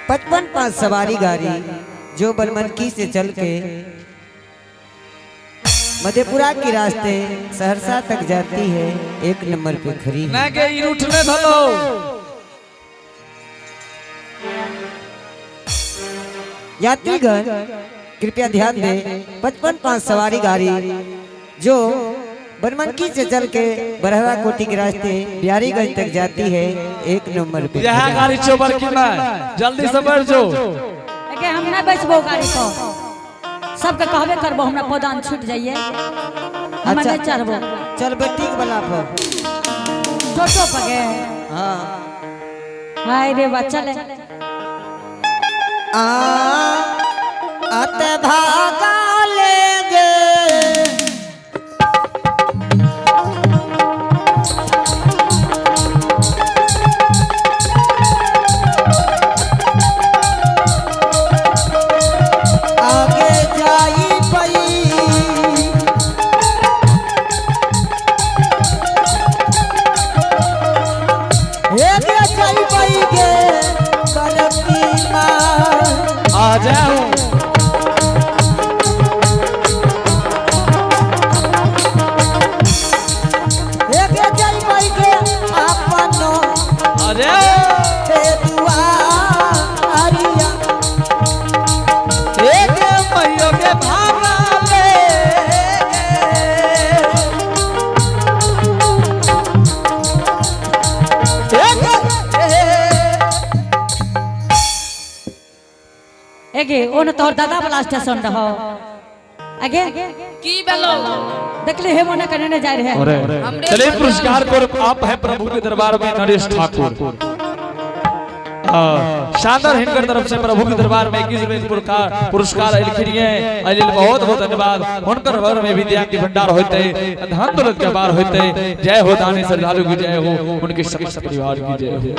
55 5 सवारी गाड़ी जो बनमनखी से चल के मधेपुरा के रास्ते सहरसा तक जाती है, एक नंबर पे खड़ी है। नहीं के ई रूट नहीं भलो। यात्रीगण कृपया ध्यान दें, 55 5 सवारी गाड़ी जो बनमनखी से चल के बरहरा कोटी के रास्ते बिहारीगंज तक जाती है, एक नंबर पे यह खड़ी है। गाड़ी छो बड़की माय, जल्दी से बैठ जो। एगे हम नहीं बैसबो गाड़ी को, सबके कहबे करबो, हमरा पौदान छूट जाइए, हम अच्छा। नहीं चढ़बो। चल बेटी वाला पर। टोटो पर गे? हाँ। हाय रे बा, चले। आ अत भागा लेंगे। आगे जाई पई। हे जाई पई गे बरती माँ। आ जाओ। एक जाई पई गे अपनो आ जाओ। हे दुआरिया। एक महीनो के भागा ले। एक एगे ओ न तोहर दादा वाला स्टेशन रहो आगे। की भेलो? देखली हे मोने कने ने जाय रहे। हमरे चलिए, पुरस्कार पर आप है प्रभु के दरबार में नरेश ठाकुर, शानदार, हिनकर तरफ से प्रभु के दरबार में 21 रुपए पुरस्कार पुरस्कार अयलखिन ये, एहि लेल बहुत बहुत धन्यवाद। हुनकर घर में विद्या के भंडार होते, धन दौलत के बार होते। जय हो दानी श्रद्धालु की जय हो, उनके समस्त परिवार की जय हो।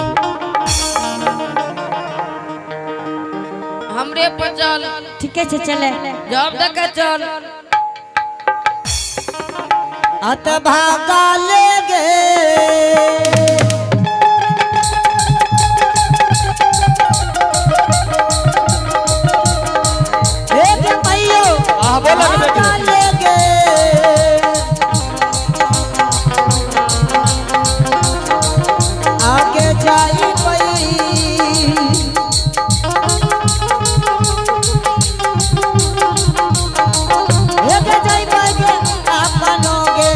हमरे पर चल। ठीके छै, चले। जब तक चल। अत भागा ले गे। एक मैयो आह, बोला के देख। भागा ले गे। आगे जाई पई। एक जाई पई गे अपनो गे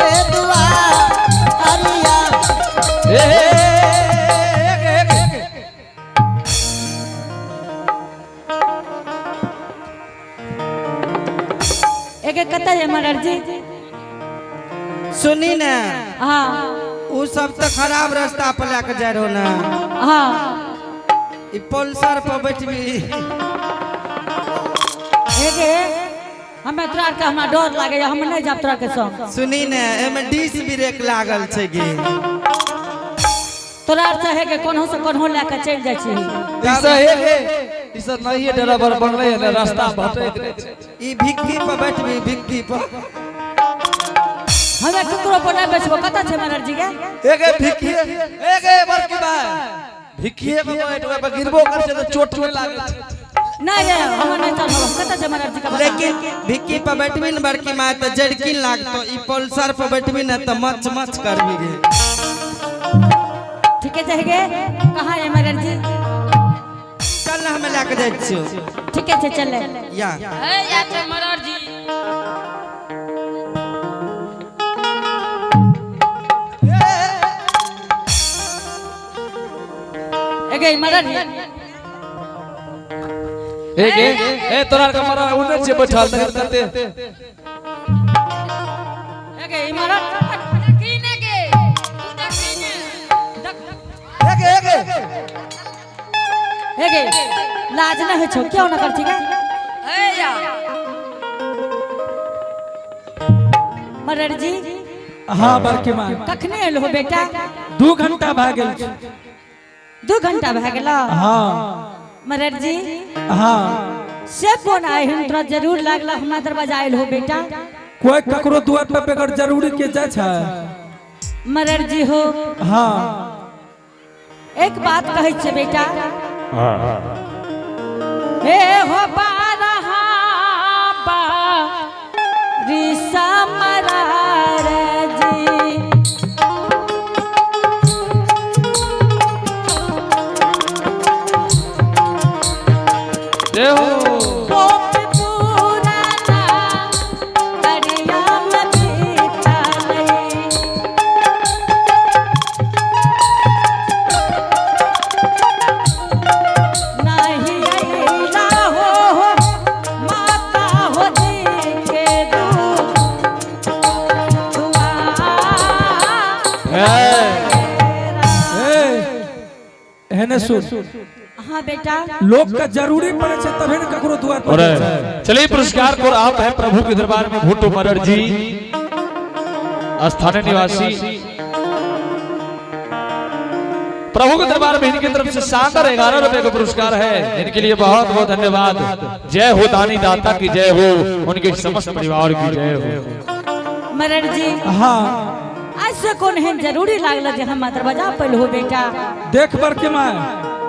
ए दुआरिया। ए, ए, ए, ए, ए। एगे कतऽ है मरर जी? सुनी ने। हाँ। उ सब तो खराब रास्ता पर लेके जाय रहो ना। हाँ। ई पल्सर पर बैठबी। एगे हमे तोरा के हमरा डर लागे, हम नहीं जाब तोरा के संग। सुनी ने, एमे डिस्क ब्रेक लागल छै गे। तोरा आर से हे के कोनहो से कोनहो लए के चलि जाइ छी। ई सब हे हे, ई सब नहीं ड्राइवर बनले है ने, रास्ता भटक रहे छै। ई भिक्की पर बैठबी, भिक्की पर। हमे ककरो पर नहीं बैसबो। कतऽ छै मरर जी गे? एगे भिक्की, एगे बड़की भाई, भिक्कीए में बैठ ओकरा पर गिरबो कर छै तऽ चोट नहि लागै छै। नहीं रे, हम नहीं चढ़ब। कतऽ छै मरर जी के बता। लेकिन भिक्की पर बैठबी ने बड़की माय तऽ जर्किन लागतो, ई पल्सर पर बैठबी ने तऽ मच मच करबी गे। ठीके छै गे, कहाँ है मरर जी? चल ने, हमे लए के जाइ छियौ। ठीके छै, चले। या। ए या छै मरर जी। एगे मरर जी। एगे ए, तोरा के मरा उने छै बैठल, देख कते। एगे मरर। देखी ने गे, तू देखी ने। एगे एगे। एगे लाज नहीं होइ छौ? क्यों न कर छी गे? ए या। मरर जी। हाँ बड़की माँ। कखने एलो हो बेटा? 2 घंटा भए गेल छै। 2 घंटा भए गेल? हाँ। मरर जी। हाँ। से फोन आए हन तोरा जरूर लागल, हमरा दरवाजा आयल हो बेटा। कोई ककरो दुआर पर बगैर जरूरी के जाइ छै? मरर जी हो। हाँ। एक बात कहै छै बेटा। हे हो बारहा बा रिसा मरार जी। जय हो। पोप पुराना दरिया में बीतले। नहीं अइला हो माता हो जी के दुआ। ए, एहने सुन। हाँ बेटा। लोग के जरूरी पड़े छै तबे ने ककरो दुआर पर और जाइ छै। चलिए पुरस्कार को आप है प्रभु के दरबार में भुट्टो मरर जी, स्थानीय निवासी, प्रभु के दरबार में इनकी तरफ से शानदार 11 रुपए का पुरस्कार है। इनके लिए बहुत बहुत धन्यवाद। जय हो दानी दाता की जय हो, उनके समस्त परिवार की जय हो। मरर जी। हाँ। ऐसे कौन है जरूरी लागल जे हम दरवाजा पर हो बेटा। देख बड़की माय।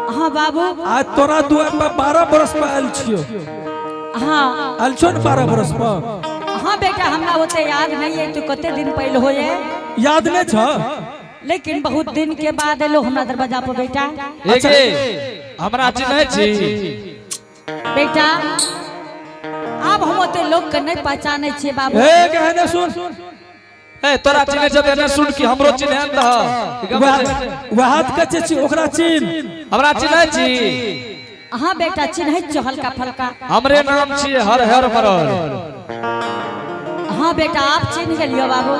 हाँ बाबू। आज तोरा दुआर पर 12 बरस पर आयल छियो। हाँ। आयल छो ने 12 बरस पर? हाँ बेटा, हमरा ओते याद नहीं है तू कते दिन पहले हो ये। याद नहीं छ? लेकिन बहुत दिन के बाद एलो हमरा दरवाजा पर बेटा। एक हमरा चिन्है छी। बेटा अब हम ओते लोग के नहीं पहचाने छिए बाबू। ए कहने सुन। ए तोरा चिन्है छ त एने सुन कि हमरो चिन्है त। वह हाथ के छी ओकरा चिन्ह। हमरा चिन्है छी। हाँ बेटा चिन्है छियो हल्का फल्का। हमरे नाम छी हर हर मरर। हाँ बेटा आप चिन्ह गेलियो बाबू।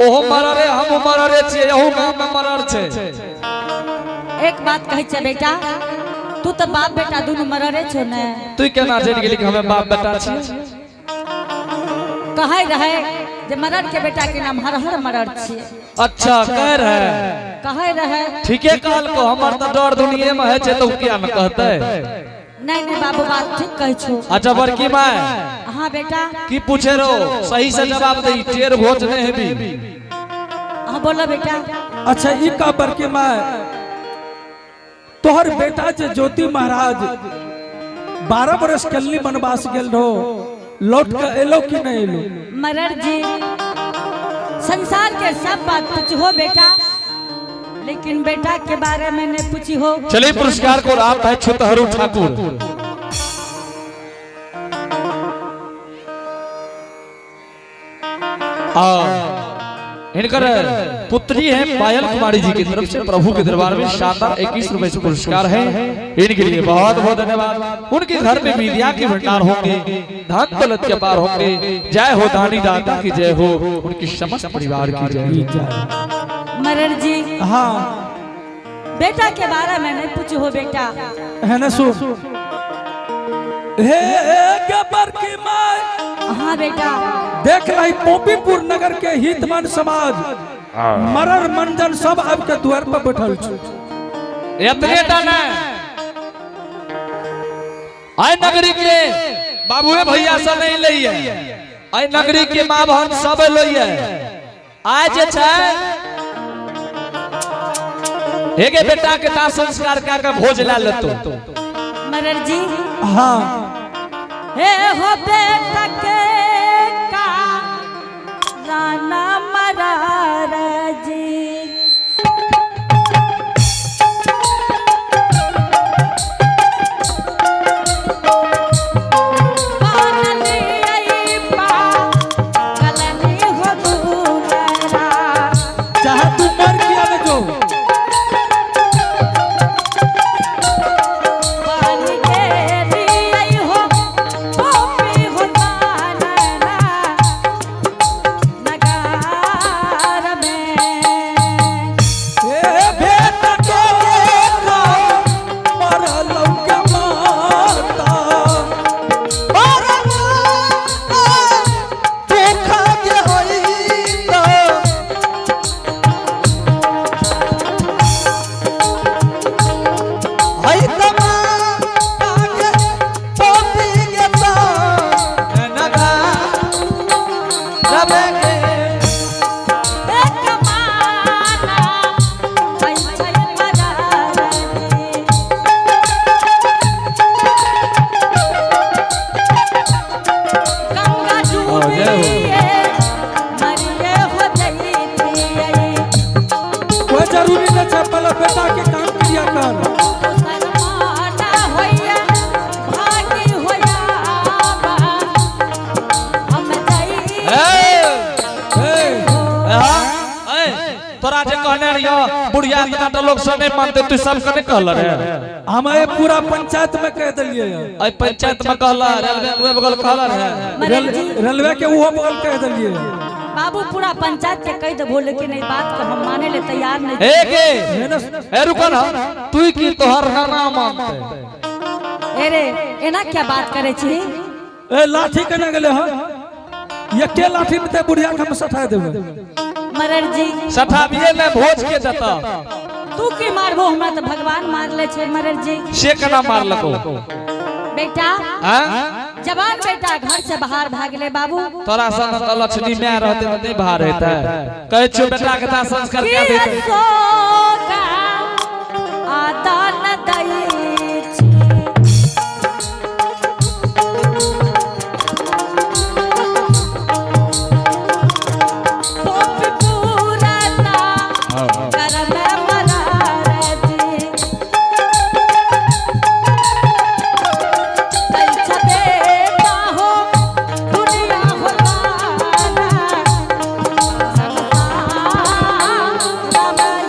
ओहो मररे हम मररे छियै, अहू गांव में मरर छै। एक बात कहै छै बेटा, तू तो बाप बेटा दुनू मररे छो ने। तू केना जानि गेली कि हमे बाप बेटा छियै? कहै रहे जे मरर के बेटा के नाम हर हर मरर छियै। अच्छा कह रहे। कहै रहे। ठीके कहलको, हमर तऽ डर दुनिये में है छै तऽ उ किया न कहतै? नहीं नहीं बाबू बात ठीक कहै छो। अच्छा बड़की माय। हाँ बेटा। की पूछे रहो, सही से जवाब दे, टेर भोज नहीं हेबी। हाँ बोलो बेटा। अच्छा ई का बड़की माय, तोहर बेटा जे ज्योति महाराज 12 बरस कलनी वनवास गेल रहो, लौट के एलो कि नहीं एलो? मरर जी संसार के सब बात पूछो बेटा, लेकिन बेटा के बारे में नहीं पूछी हो। चलिए पुरस्कार को आप है छुतहरू ठाकुर। इनकर पुत्री है पायल कुमारी जी की तरफ से प्रभु के दरबार में शानदार 21 रुपए से पुरस्कार है। इनके लिए बहुत बहुत धन्यवाद। उनके घर में विद्या के भंडार होंगे, धन दौलत के पार होंगे। जय हो दानी दाता की जय हो, उनकी समस्त परिवार की जय हो। मरर जी। हाँ। बेटा के बारे में नहीं पूछो हो बेटा। है ना सुन। हे गबर की माय। हाँ बेटा। देख रही पोपीपुर नगर के हितमान समाज मरर मंजन सब आब के द्वार पर बैठल छु। एतने टा नै, आइ नगरी के बाबूए भैया सब नहीं लइए, आइ नगरी के माँ बहन सब लइए। आइ जे छै हेगे बेटा के दाह संस्कार कए के भोज ला लेतो। मरर जी। हाँ। हे हो बेटा के का राना मरर जी। चाहे तू मर गया ना जो। बुढ़िया के लोग सब नहीं मानते, तू सब के नहीं कहल रे? हम ये पूरा पंचायत में कह दिलिए। अय पंचायत में कहला, रेलवे के बगल कहला रे? मरर जी। रेलवे के उहो बगल कह दिलिए। बाबू, पूरा पंचायत के कह देबो, लेकिन ई बात के हम माने ले तैयार नहीं। ए के ए, रुको ना, तू की तोहर नाना मानते? ए रे, एना क्या बात करे छी? ए, लाठी केना गेले हँ? एके लाठी में ते बुढ़िया के हम सठा देबै। मरर जी। सठाबिये में भोज के देता। तू की मारबो हमरा? तो भगवान मार ले छे मरर जी। से केना मारलको? बेटा। हाँ? जवान बेटा घर से बाहर भागले बाबू। तोरा सन त लक्ष्मी माय रहते त नहीं बाहर हेतै। कहै छियौ बेटा के ता संस्कार की कए देतै। अशोका आदान दई छी। पोप पुराना करम मरार जी। कंच बेटा हो दुनिया हो तारा, संसार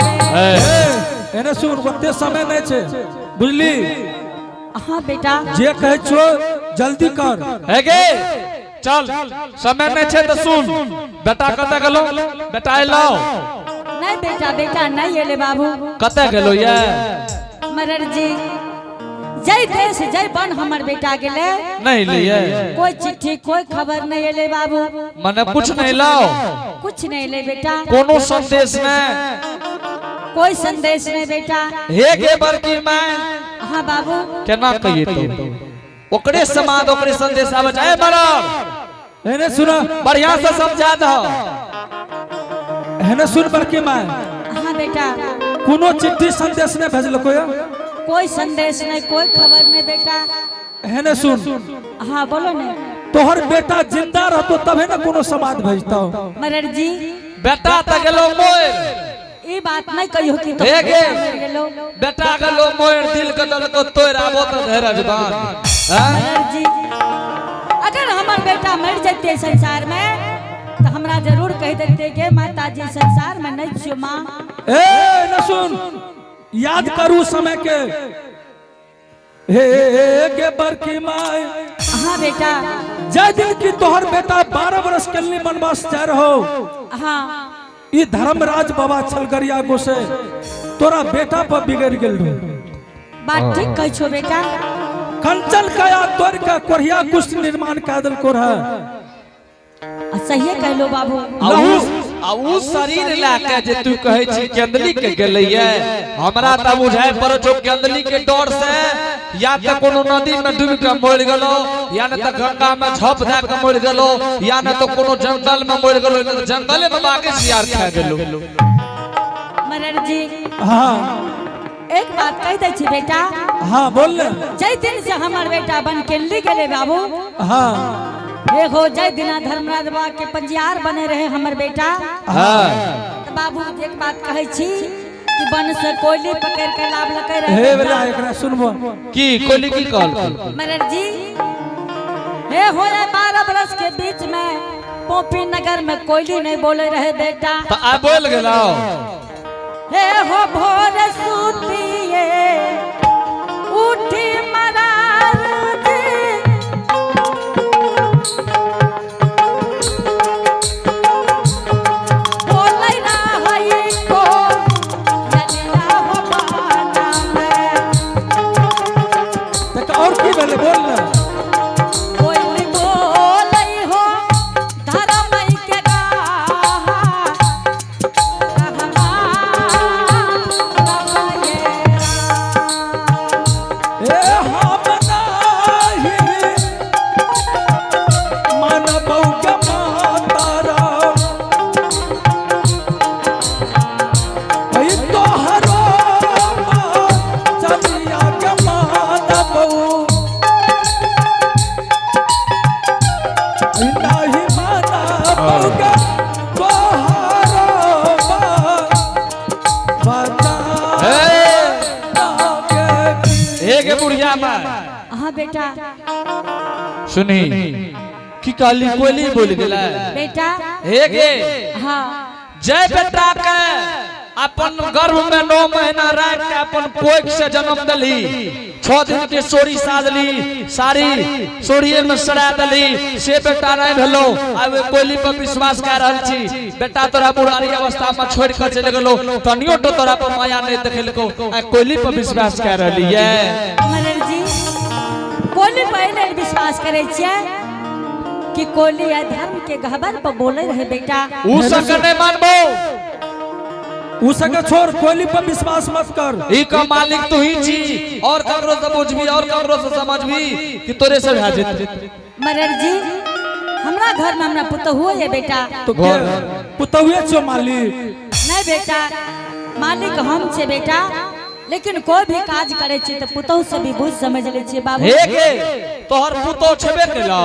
में। ए, एने सुन, ओते समय नहीं छे, बुझली? हाँ बेटा। जे कहै छो जल्दी कर। हे गे, चल, समय नहीं छै त सुन, बेटा कतऽ गेलो? बेटा एलो? नहीं बेटा, बेटा नहीं एले बाबू। कतऽ गेलो ये? मरर जी, जय देश जय वन हमर बेटा गेले। नहीं लिए? कोई चिट्ठी कोई खबर नहीं एले बाबू। मने कुछ नहीं लाओ? कुछ नहीं एले बेटा। कोनो संदेश नहीं? कोई संदेश नहीं बेटा। हे गे बड़की माय। हाँ बाबू। केना कहिए तो ओकरे समाद ओकरे संदेश आबै छै। ए मरर। एने सुन। बढ़िया से समझा दहो। एने सुन बड़की माय। हाँ बेटा। कोनो चिट्ठी संदेश नहीं भेजलको या? कोई संदेश नहीं, कोई खबर नहीं बेटा। एने सुन। हाँ, बोलो ने। तोहर बेटा जिंदा रहतो तबे ना कोनो समाद भेजतो। मरर जी। बेटा त गेलो मोर। ई बात नहीं कहियो कि तो हे गे। मर गेलो। बेटा गेलो मोर, दिल के दलको तोड़, आबो त धैरज बान, हैं? मरर जी, अगर हमर बेटा मर जते संसार में तो हमरा जरूर कह देते के माता जी संसार में नहीं छियो माँ। ए न सुन, याद करू समय के। हे के बड़की माय। हाँ बेटा। जय दिन की तोहर बेटा 12 बरस के लिए वनवास जा रहो, हाँ। ई धर्मराज बाबा छलगरिया गोसे तोरा बेटा पर बिगड़ गेल रहो। बात ठीक कह छो बेटा। कंचन कया तोड़ के कोढ़िया कुछ निर्माण कर देलको रहे। आ, सहिए कहलो बाबू। आ उ शरीर लए के जे तू कहै छी केंदली के गेलैये, हमरा त बुझाय पड़ो छौ केंदली के डर से या त कोनो नदी में डूबि के मरि गेलो, या न त गंगा में झप दए के मरि गेलो, या न त कोनो जंगल में मरि गेलो, न त जंगले में बागे सियार खा गेलो। मरर जी। हाँ। एक बात कह दै छी बेटा। हाँ, बोल ले। जय दिन से हमर बेटा बन के ली गेले बाबू, हाँ। हे हो जय दिना धर्मराज बाबा के पंजियार बने रहे हमर बेटा। हाँ। तो बाबू, एक बात कहै छी कि वन से कोयली पकड़ के लावलकै रहे हे बेटा। बेला एकरा सुनबो। की कोली की कहल? मरर जी, हे हो 12 बरस के बीच में पोपी नगर में कोयली नहीं बोले रहे बेटा। त आ बोल गेलो? हे हो भोर सुतिए उठी मरार जी। बोलै ना हई को जलिया हो बाना में। तक और की भेलै, बोल ले। कोई बोलै हो धर्म के गाहा, कहमा रमये राम। ए हम नाही मानबौ के मातारा, ऐ तोहरो चलिया के मानबौ नाही, मानबौ के तोहरो बचा हे के। हे गे बुढ़िया माय। हाँ बेटा। सुनी, की कहली? कोयली बोल गेलै? बेटा। हे गे। हाँ। जय बेटा के। अपन गर्भ में 9 महीना राख के अपन कोख से जन्म दली, 6 दिन के सोरी साजली, सारी सोरिये में सड़ा दली, से बेटा नहीं भेलो। आब ओहि कोयली पर विश्वास कर रहल छी। बेटा तोरा बुढ़ारी अवस्था में छोड़ के चलि गेलो, तनियो तो तोरा पर माया नहीं देखेलको, आ कोयली पर विश्वास कर रहली ये। मरर जी, कोली पहले विश्वास करे छियै कि कोली अधर्म के गहबर पर बोले रहे बेटा। उ सब नहीं मानबो। उ सके छोड़, कोयली पर विश्वास मत कर। ई का मालिक तू ही छी, और ककरो से बुझबी और ककरो से समझबी कि तोरे से भए जेतै। मरर जी, हमरा घर में हमरा पुतहु है बेटा। तो के पुतहुए छो मालिक? नहीं बेटा, मालिक हम छे बेटा, लेकिन कोई भी काज करे छी तो पुतहु से भी बुझ समझ ले छियै बाबू। हे के तोहर पुतहु छेबे केलौ।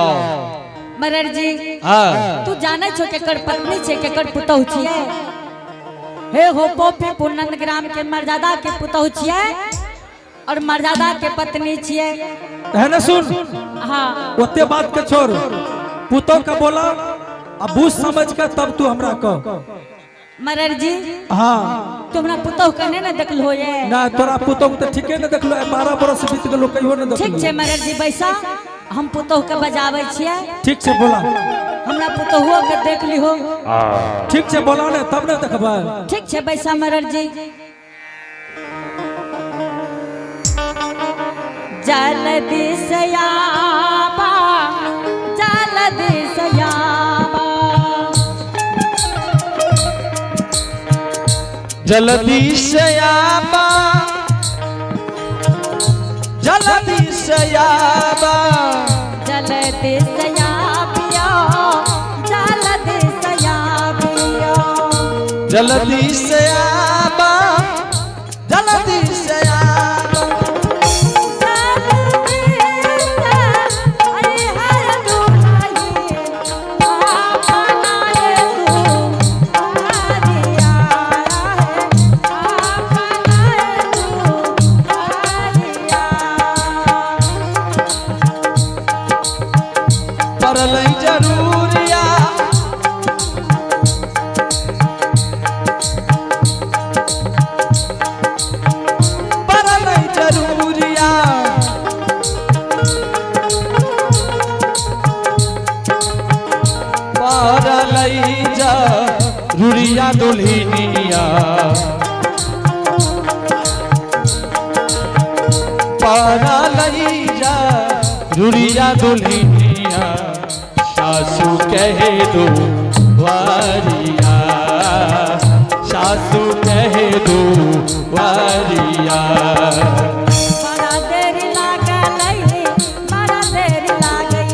मरर जी, हां, तू जाने छो केकर पत्नी छे केकर पुतहु छियै? हे हो पोपी पुनंद ग्राम के मर्यादा के पुतहु छियै और मर्यादा के पत्नी छियै। है ना सुन, हाँ, ओते बात के छोड़, पुतहु के बोला आ बुझ समझ के तब तू हमरा कह। मरर जी, हाँ, तुमरा पुतहु के नहीं ना देखलो ये? ना, तोरा पुतहु के ठीके नहीं देखलो, 12 बरस बीत गेलो कहियो नहीं देखलो। ठीक छे मरर जी, बैसा, हम पुतहु के बजाबै छियै। ठीक छे बोला। हमरा पुतहुओ के देख लिहो। ठीक छे बोला ने तब ने देखबै। ठीक छे बैसा मरर जी। जल्दी से आबा, जल्दी से आबा, जल्दी से आबा, जल्दी से आबा, जल्दी से आबियो, जल्दी से आबियो, जल्दी से आबा, जल्दी से आबा, परलै जरूरिया, परलै जरूरिया, परलै जरूरिया दुल्हनिया, परलै जरूरिया दुल्हनिया, सासू कहे दो वारिया, सासू कहे दो वारिया। बड़ा देर लागल, बड़ा देर लागल,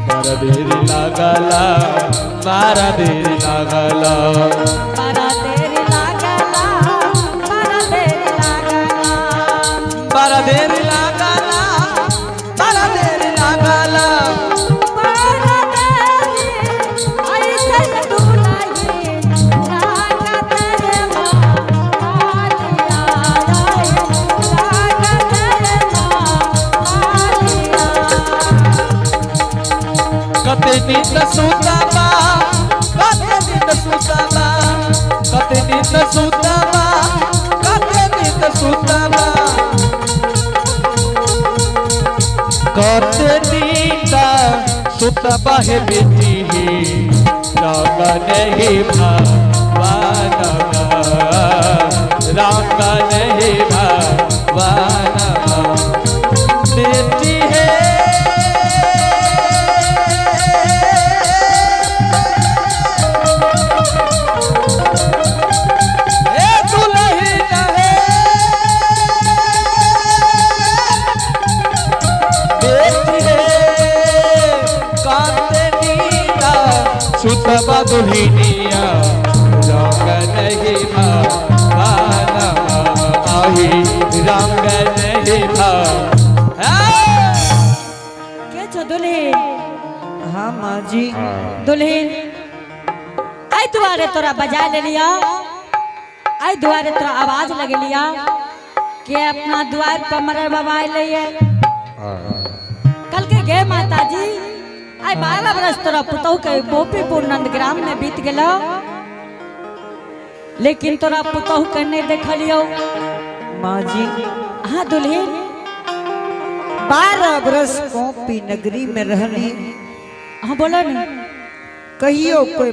बड़ा देर लागला, बड़ा देर लागला, बड़ा देर लागला, बड़ा देर लागला, बड़ा देर लागला, बड़ा देर लागला, बड़ा देर ऐसन दुलाही लागत रे मालिया, लागत रे मालिया। कते नींद सुतबा, कते नींद सुतबा, कते नींद सुतबा, कते नींद सुतबा, कते नींद सुतबा हे बेटी हे, राग नहीं भवाना, राग नहीं भवाना, बेटी है। ए दुल्हन है, बेटी है, कांते नीला सुतबा दुल्हनिया, रंग नहीं भाना आही, रंग नहीं भा। के छो दुल्हीन? हाँ माँ जी। दुल्हीन, आई दुआरे तोरा बजा ले लिया, आई दुआरे तोरा आवाज लगे लिया कि अपना द्वार पर मरर बाबा आइले। कल के गे माता जी, आई 12 बरस तोरा पुतहु के गोपीपुर नंदग्राम में बीत गेलो। लेकिन तोरा पुतहु के नहीं देखलियो। माँ जी। हाँ दुल्हन। 12 बरस कॉपी नगरी में रहली। हाँ बोलो ना। कहियो कोई